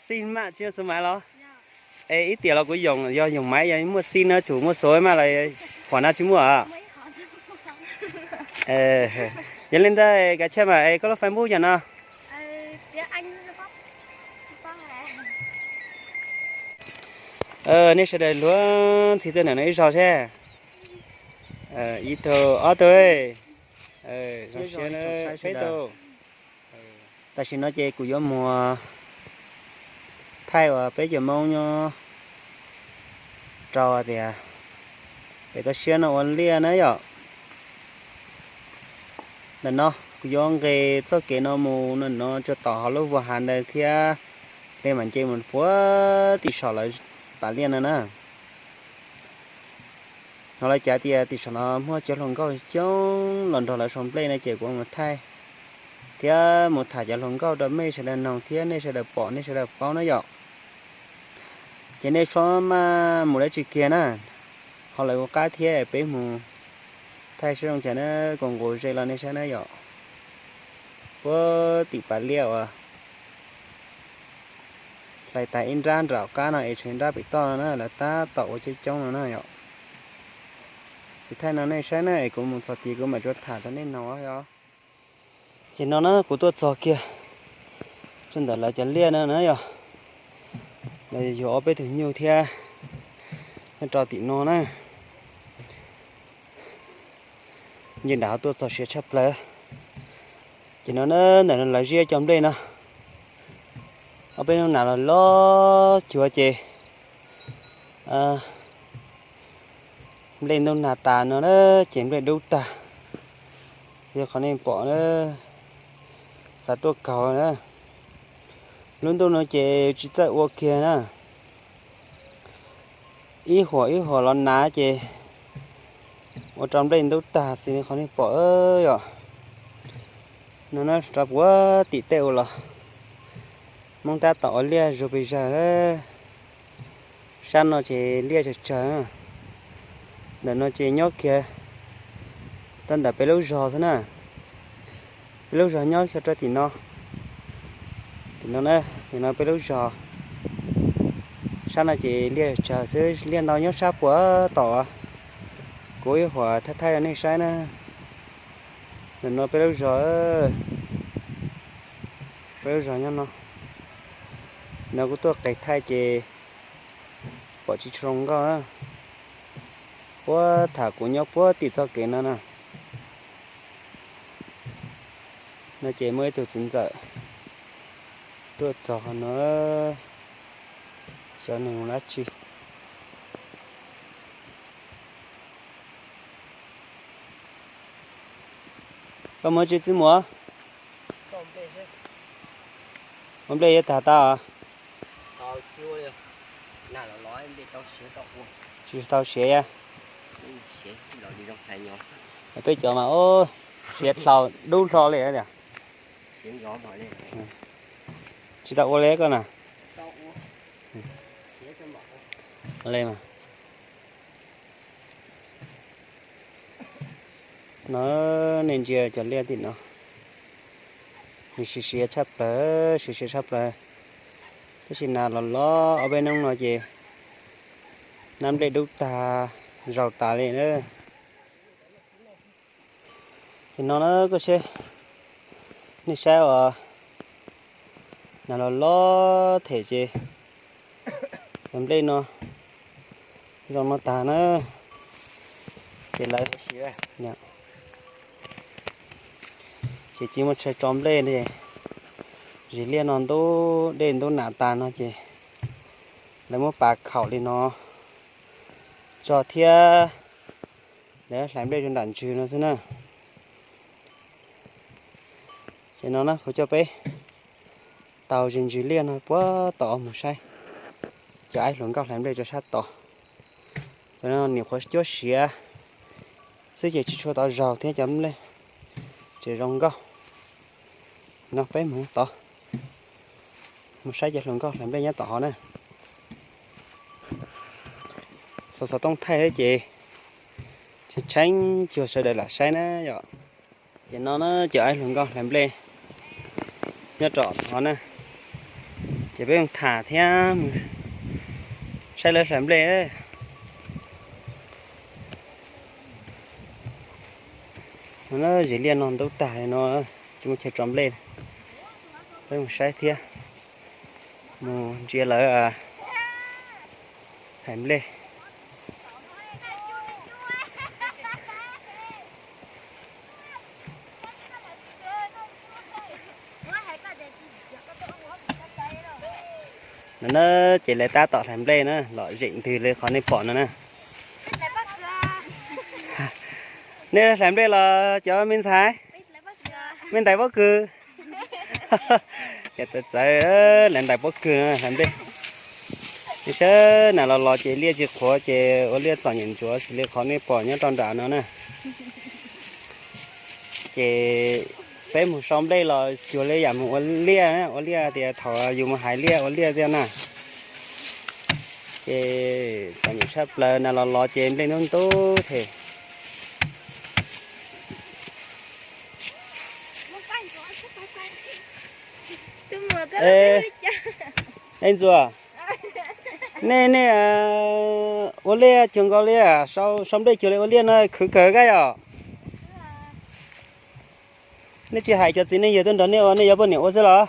Xij maj tsis muaj xuv maiv los? Es ib tiam los kuv yoom, yog yoom maiv yog muaj xij na, tsum muaj xuv maj los, qhov no tsis muaj. Yog li ntawd kav tsij mas es koj lub Facebook yog no. Nej sawv daws luag ntxhi tuaj ntawm no ib zaug seb. Ib tug, ob tug, peb tug. Tam sim no ces kuv yuav mus thaij uas peb cov Hmoob nyob rau tias pem toj siab no ua liaj na yom. Ntawm no kuv yuav nqes txoj kev no mus ntawm no tsuas tom hauv lub vuas hav ntawd thiab, nqes mam nce mus puag tim saum lawv pas liaj no na. Hnov lawv cav tias tim saum no muaj cov hluas nkauj coob los nrog lawv sau nplej no ces kuv mus thaij thiab mus tham cov hluas nkauj rau mej sawv daws noog thiab nej sawv daws pom nej sawv daws paub na yom. Ces nej txhob maj mus dab tsi kiag na, ho lawv kuv qab thiab peb mus thaij seb zoo cas na, kuv nqus ze los nej saib na yom. Puag tim pas liaj uas hlais tas ib nrab nram qab no es tshuav ib nrab pem toj no na, lawv tab tom ua coob coob no na yom. Ces thaij no nej saib na es kuv mus txog tid kuv mam tsuas tham rau nej noog os. Ces no na kuv tuaj txog kiag tsuas ntawm lawv cov liaj no na yom. Lawv yuav ob peb tug nyuj thiab nyob rau tim no na. Nce nram tuaj txog siav tshaj plaws. Ces no na ntawm no lawv ziab cov nplej no, ob peb hnub nas los los cuav ces nplej ntub nag tas no na, ces nplej dub tag. Xws qhov nej pom na, xav tuaj kaug na. Lub ntuj no ces tsis txawj ua kiag na. Ib huam ib huam los hnav ces ua rau nplej ntub tag xws li qhov nej pom yom. No na rau puag tim tej ua los Hmoob tab tom ua liaj zuag pes zawg. Sab no ces liaj tsawg tsawg. Ntawm no ces nyob kiag rau ntawm peb lub zos xwb na. Peb lub zos nyob kiag rau tim no. Tim no na, tim no peb lub zos. Sab no ces liaj tsawg xwb, liaj ntau nyob sab puag tom. Kuv ib huam thaij thaij rau nej saib na. Ntawm no peb lub zos, peb lub zos nyob no. No kuv tuaj qes thaij ces pom tsis tshua zoo nkauj. Puag tham kuv nyob puag tim txoj kev no na. No ces muaj ib tug txiv ntxawm tuaj txog qhov no, xyov nws mus dab tsi. Koj mus tsis txwj mus? Ua nplej yuav tag tau. Tsis tau siav ya. Peb cov mas siav dlhau dub hlo li. Tsis tau ua li koj na. No nej ntsia cov liaj tim no, nws siav siav tshaj plaws, siav siav tshaj plaws. Tab sis nas los los ob peb hnub no ces nab nplej dub tag, zaus tas li na. Ces no na koj seb, nej saib os, nas los los them ces cov nplej no zoo no tag na. Ces lawv ces tsis muaj chaw tso nplej, zis liaj no ntub dej ntub nas tas no ces lawv muab pas khaum li no tso thiab lawv hlais nplej rau nram ntsws no xwb na. Ces no na kuv coj peb taug zis ntsws liaj no puag tod mus saib cov aib hluas nkauj hlais nplej rau sab tod. Cov no nim qhuav cuab siav xwb ces tsis tshua tau zaug thiab cov nplej tseem zoo nkauj. No peb mus tod, mus saib cov hluas nkauj hlais nplej nyob tom hov na. Xov xov tooj thaij thiab ces tsheej tsheej cuag sawv daws lam saib na yom. Ces no na cov aib hluas nkauj hlais nplej nyob rau hov na. Ces peb mus tham thiab mus saib lawv hlais nplej. No na, zes liaj no ntub tag no, tsis muaj chaw tso nplej. Peb mus saib thiab, mus ntsia lawv hlais nplej. No na, ces lawv tab tom hlais nplej na, lom zem ntws li qhov nej pom no na. Nej hlais nplej los cov me ntxhais? Me ntais pob kws. Cov txawv txawv, lawv ntais pob kws no hlais nplej. Nej saib, nas los los ces liaj tsis qhuav ces ua liaj txom nyem ntsuav xws li qhov nej pom nyob rau nram no na. Ces peb mus sau nplej los cuag li yam mus ua liaj, ua liaj tias thaum yus mus hais liaj ua liaj thiab na. Ces txom nyem tshaj plaws, nas los los ces nplej ntub ntub thiab. Ej ntxuam, nej nej ua liaj cuag nkaus li, sau nplej cuag li ua liaj no khwv kawg kab yom. Nej tsis hais cov txiv neej yawg tuaj nrog nej ua, nej yuav poj niam ua xwb los?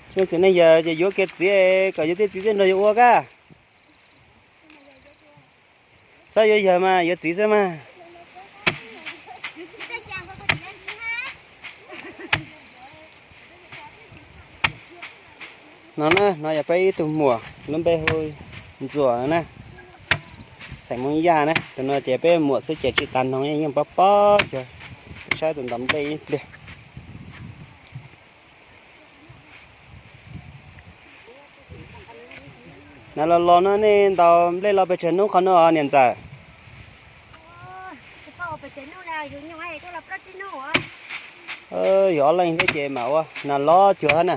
Tsis muaj txiv neej yawg ces yuav kiag txiv kom yus tej txiv tuaj nrog yus ua kab. Txhob yuav yawg mas yuav txiv xwb mas. No na, no yog peb ib tug muam lub npe hu Ntxuam na, xeem Hmoob Yaj na. Tus no ces peb muam xwb ces tsis tas noog, yeej pob pob cuag. Saib tus ntaus nplej ib pliag. Na los los no nej ntaus nplej los pes tsawg hnub qhov no niam ntxawm? Yog ob leeg thiab ces mam ua, nas los cuag na.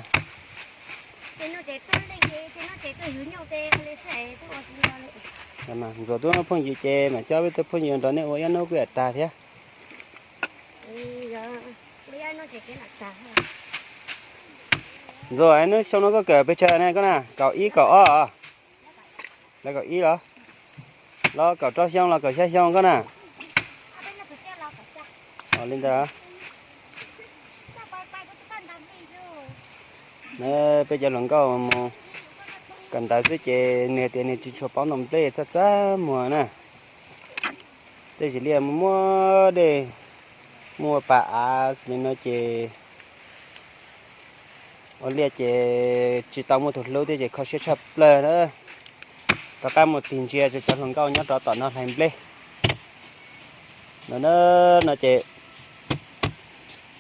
Ntxuam tub phooj ywg ces mam coj peb tug phooj ywg nrog nej ua ib hnub kuj yam tag thiab. Ntxuam, hnub xyoo no koj kawm pes tsawg ne koj na? Kaum ib kaum ob? Lawv kaum ib los? Los kaum rau xyoo los kaum xya xyoo koj na? Li ntawd. Peb cov hluas nkauj mus kawm ntawv xwb ces nws tias nws tsis tshua paub ntau nplej, txaj txaj muag na. Tej zis liaj muaj muaj dej, muaj pas av li no ces ua liaj ces tsis tau muaj tus hlub thiab ces kho siab tshaj plaws na. Rov qab mus tig ntsia cov hluas nkauj nyob rov tom no hlais nplej. No, no ces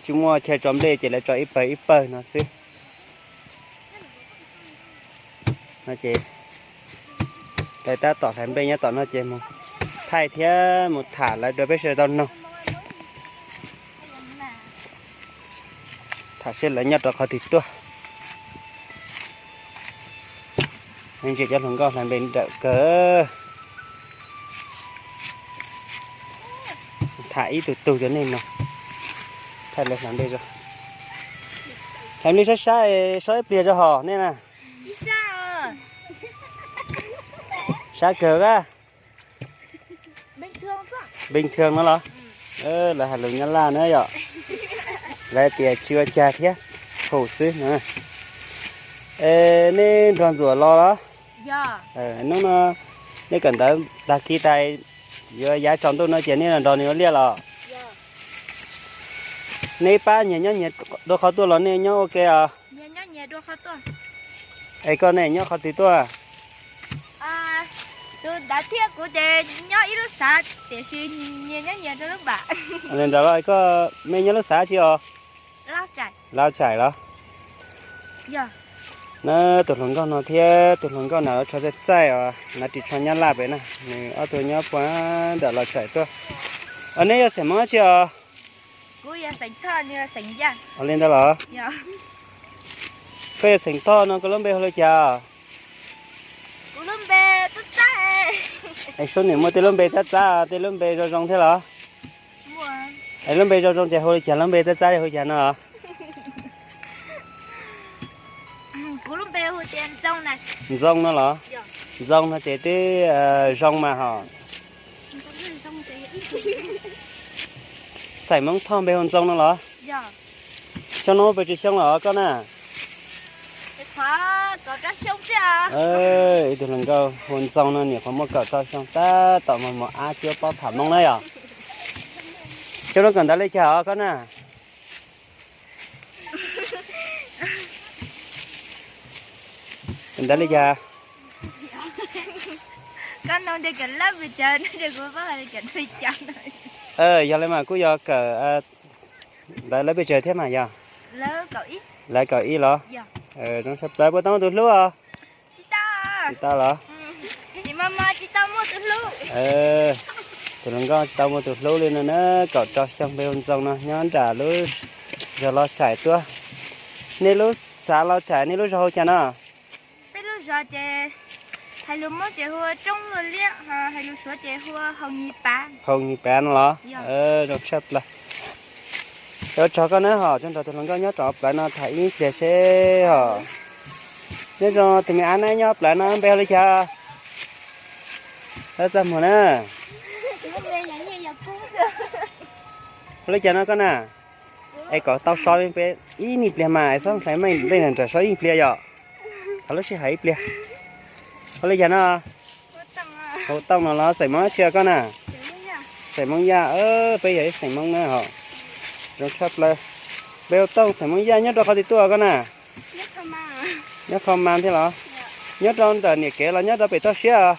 tsis muaj chaw tso nplej ces lawv tso ib pawg ib pawg no xwb. No ces lawv tab tom hlais nplej nyob tom no ces mus thaij thiab mus tham lawv rau peb sawv daws tau noog. Tham seb lawv nyob rau qhov twg tuaj. Ntsia cov hluas nkauj hlais nplej nrawm kawg. Tham ib tug tug rau nej no, thaij lawv hlais nplej. Hlais nplej sab sab, sab ib pliag rau hom nej na. Sab kawg a. Bình thường no los? Lawv hais lus Nyab Laj na yom. Lawv tias tsis ua cas thiab, hum xwb no. Es nej nrog Ntxuam los los? Hnub no nej kawm ntawv tag kis tas yuav yav tsaus ntuj no ces nej los nrog nws ua liaj los? Nej ib pab nyias nyob nyias dua qhov tuaj los nej nyob ua ke os? Es koj ne nyob qhov twg tuaj? Li ntawd los koj, mej nyob lub xav tsi os? Lav Tsaim los? Na, tus hluas nkauj no thiab tus hluas nkauj na lawv tsho txaij txaij os, lawv ris tsho Nyab Laj pem na, nws ob tug nyob puag nram Los Tshais tuaj. Os, neb yog xeem Hmoob tsi os? Os, li ntawd los? Koj yog xeem Thoj no koj lub npe hu li cas? Es sub nim muaj tej lub npe txab txab, tej lub npe zoo zoo thiab los? Es lub npe zoo zoo ces hu li cas, lub npe txab txab hu li cas no? Kuv lub npe hu tias Ntxoo na. Ntxoo no los? Ntxoo no ces twb zoo mas hos. Xeem Hmoob Thoj npe hu Ntxoo no los? Xyoo no muaj pes tsawg xyoo los koj na? Ib tug hluas nkauj hu Ntxoo no niam qhuav muaj kaum rau xyoo tab tom mus mus ab cuab pob tham Hmoob na yom. Xyoo no kawm ntawv li cas os koj na? Kawm ntawv li cas? Yog li mas kuj yog kawm ntawv lawv pes tsawg thiab mas yog? Lawv kaum ib los? Zoo tshaj plaws, puas tau muaj tus hlub os? Tsis tau los? Tus hluas nkauj tsis tau muaj tus hlub li no na, kaum rau xyoo npe hu Ntxoo no nyob nram lub zos Los Tshais tuaj. Nej lub xav Los Tshais nej lub zos hu cas no? Peb lub zos ces hais lus Hmoob ces hu Roob Luaj Liab, hais lus Suav ces hu Hau Nyis Pav no los? Zoo tshaj plaws. Ua tsaug koj na hos, tsaug nrog tus hluas nkauj nyob rau plawv no tham ib pliag seb hos. Nyob zoo tus me ab na nyob plawv no npe hu li cas? Txaj muag na. Hu li cas no koj na? Es kom tau so ib pliag mas es txhob hlais meej, dej nram so ib pliag yom. Thov lub sij hawm ib pliag. Hu li cas no? Hu Tooj no los? Xeem Hmoob dab tsi koj na? Xeem Hmoob Yaj. Peb yog ib xeem Hmoob na hos. Zoo tshaj plaws. Npe hu Tooj, xeem Hmoob Yaj, nyob rau qhov twg tuaj koj na? Nyob Qhov Mas thiab los? Nyob rau ntawm niam kev los nyob rau pem toj siab os?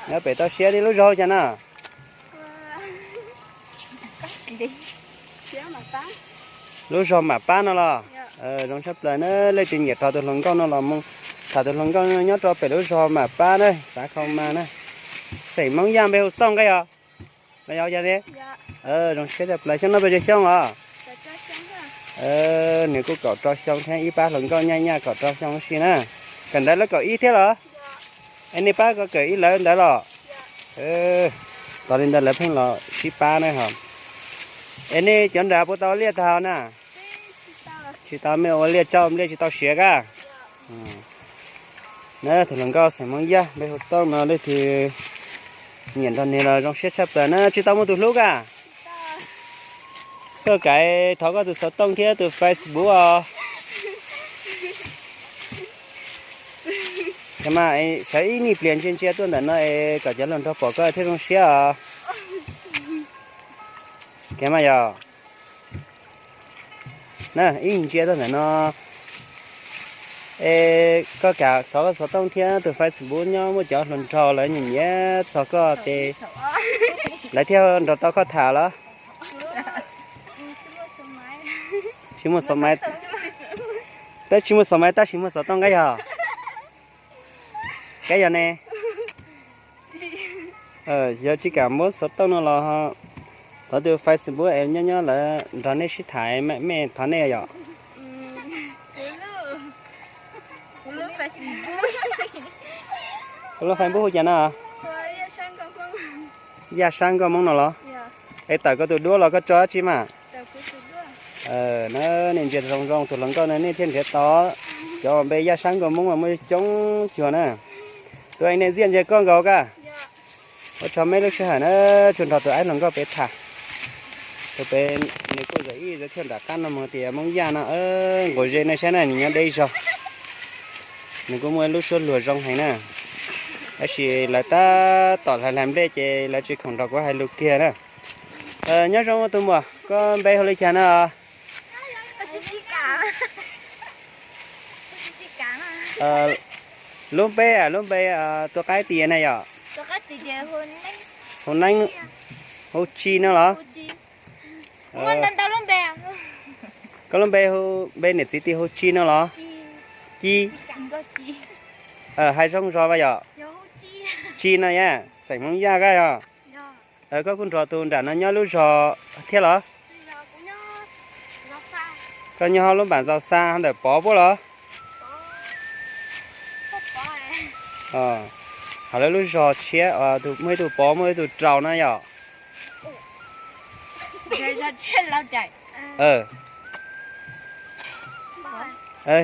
Nyob pem toj siab. Nej lub zos hu cas no? Lub zos Mam Pab no los? Zoo tshaj plaws na, leej twg nyiam rau tus hluas nkauj no los mus tham tus hluas nkauj no nyob rau pem lub zos Mam Pab na, xav Qhov Mas na. Xeem Hmoob Yaj npe hu Tooj koj yog? Los yog li? Zoo siab tshaj plaws. Xyoo no pes tsawg xyoo los? Nws kuj kaum rau xyoo thiab, ib pab hluas nkauj nyaj nyaj kaum rau xyoo si na. Kawm ntawv lawv kaum ib thiab los? Es nej pab kawm ib lawv ntawd los? Tos li ntawd lawv pheej los sib pab na hos. Es nej cov nram puas tau ua liaj tag na? Tsis tau, mej ua liaj tsau nplej tsis tau siav kab. Na tus hluas nkauj xeem Hmoob Yaj npe hu Tooj no, leej twg nyiam nrog nws los zoo siab tshaj plaws na. Tsis tau muaj tus hlub kab? Koj kav thov koj tus xov tooj thiab tus Facebook os. Mas sawv ib nyuag pliag ntsia ntsia tuaj ntawm no es kom cov hluas nraug pom koj thiaj zoo siab os. Kev mas yog na, ib ntsia tuaj ntawm no es koj kav thov koj xov tooj thiab tus Facebook, nyob muaj cov hluas nraug lawv nyiam nyiam txog koj ces lawv thiaj nrog tau koj tham los? Tsis muaj xov maiv, tab tsis muaj xov maiv tab sis muaj xov tooj kab yog? Kab yog ne? Yog tsis kam muab xov tooj no los thov tus Facebook es nyob nyob lawv nrog nej sib tham, mej thov nej yom. Kuv lub Facebook hu cas no? Yaj Sab Nkauj Hmoob no los? Es tawm koj tus duab los koj tso dab tsi mas? Nej ntsia zoo zoo tus hluas nkauj no nej thiaj nrhiav tau. Cov npe Yaj Sab Nkauj Hmoob mas muaj coob cuag na. Tus es nej ntxiaj ntsia koj nkaus kab. Ua tsaug mej lub sij hawm na, tsuas nrog tus aib hluas nkauj pem tham. Tus pem nws kuj zawm ib zawg thiaj nram qab no mus tias Hmoob Yaj no, nqus ze nej saib na, nws nyob deb zog. Nws kuj muaj ib lub suab luag zoo heev na. Tab sis lawv tab tom hlais hlais nplej ces lawv tsis khoom nrog kuv hais lus kiag na. Nyob zoo tus muam, koj npe hu li cas na? Lub npe, lub npe tua qaib tis na yom? Hu Neeb, hu Tsi no los? Koj lub npe, npe niam txiv tis hu Tsi no los? Ci, hais zoo zog vas yom? Tsi no yom, xeem Hmoob Yaj kab yog? Koj kuj nrog tus nram no nyob lub zos thiab los? Koj nyob hauv lub npam Ntxaus Xa ntawm Pov puab los? Hos lawv lub zos tshiab muaj ib tug Pov muaj ib tug Raus na yom? Yog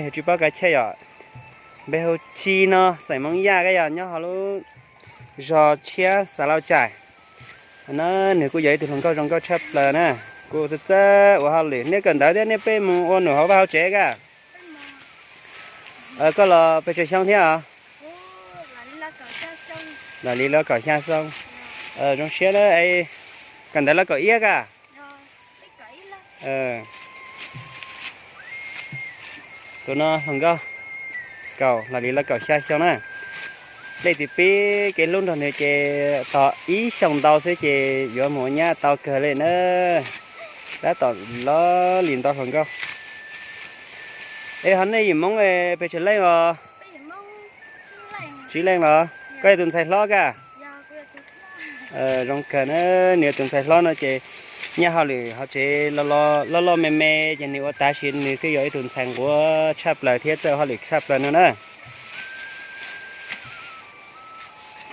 tsis paub kav chej yom? Npe hu Tsi no, xeem Hmoob Yaj, koj yog nyob hauv lub zos Tshiab Xav Lau Cais. No nws kuj yog ib tug hluas nkauj zoo nkauj tshaj plaws na. Kuv txawj txawj ua hauj lwm, nej kawm ntawv thiab nej peb mus ua num hauv vaj hauv tsev kaj? Koj los pes tsawg xyoo thiab os? Los li lawv kaum xya xyoo. Zoo siab na. Kawm ntawv los kaum ib kaj? Tus no hluas nkauj, kaum, los li lawv kaum xya xyoo na. Leej twg pib kev hlub nrog nws ces tos ib xyoos ntau xwb ces yuav mus ua nyab tau kawg li na. Tab tom loj li ntau hluas nkauj. Es ho nej yim Hmoob pes tsawg leej os? Tsib leej los? Koj yog tus ntxhais hlob kaj? Zoo kawg na, nws yog tus ntxhais hlob no ces nyob hauj lwm hauv tsev loj loj me me ces nws ua tav sis nws twb yog ib tug ntxhais nquag tshaj plaws thiab txawj hauj lwm tshaj plaws no na.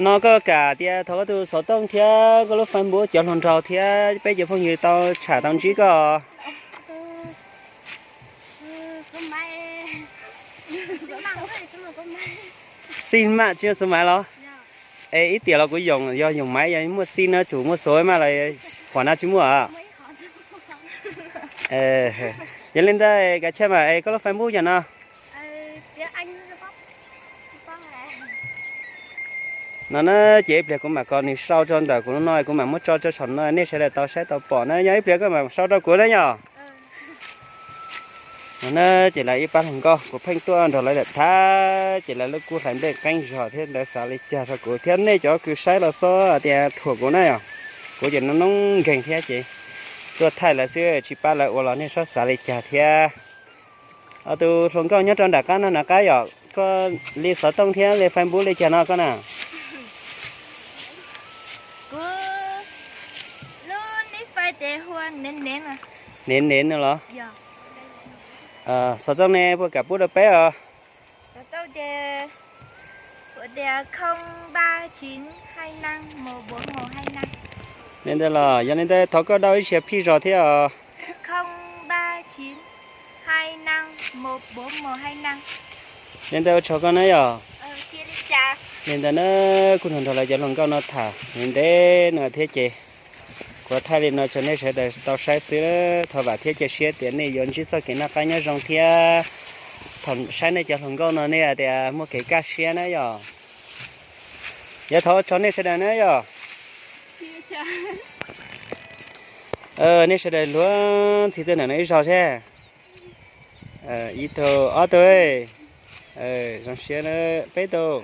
No koj kam tias thov koj tus xov tooj thiab koj lub Facebook cov hluas nraug thiab peb cov phooj ywg tau tsham tau ntsib koj. Xij mam tsis muaj xov maiv los? Es ib tiam los kuv yoom, yog yoom maiv yog muaj xij no tsum muaj xov maiv los, huam no tsis muaj. Yog li ntawd kav tsij mas es koj lub Facebook yog no. No na, ces ib pliag kuv mam kom nws sau rau ntawm kuv no, kuv mam muab tso rau saum no nej sawv daws tau saib tau pom na. Yog ib pliag koj mam sau rau kuv na yom. No na, ces lawv ib pab hluas nkauj kuv pheej tuaj nrog lawv tham, ces lawv lub kub hlais nplej qeeb zog thiab lawv xav li cas rau kuv thiab nej cov kws saib los xyov tias thuam kuv na yom. Kuv ces noob noob nkeeg thiab ces tuaj thaij lawv xwb tsis pab lawv ua los nej txhob xav li cas thiab. Tus hluas nkauj nyob rau nram qab no nram qab yom, koj li xov tooj thiab li Facebook li cas no koj na? Nev nev no los? Xov tooj ne puas kam pub rau peb os? Li ntawd los yog li ntawd thov koj dau ib siab phij zog thiab os. Li ntawd ua tsaug koj na yom. Li ntawd na, kuv nrog nrog lawv cov hluas nkauj no tham ntev ntev no thiab ces kuv thaij li no rau nej sawv daws tau saib xwb. Thov vam thiab cia siab tias nej yuav ntsib txoj kev noj qab nyob zoo thiab thaum saib nej cov hluas nkauj no nej hais tias muaj kev kaj siab na yom. Yog thov ua tsaug nej sawv daws na yom. Nej sawv daws luag ntxhi txog ntawm no ib zaug seb. Ib tug, ob tug, zoo siab na, peb tug.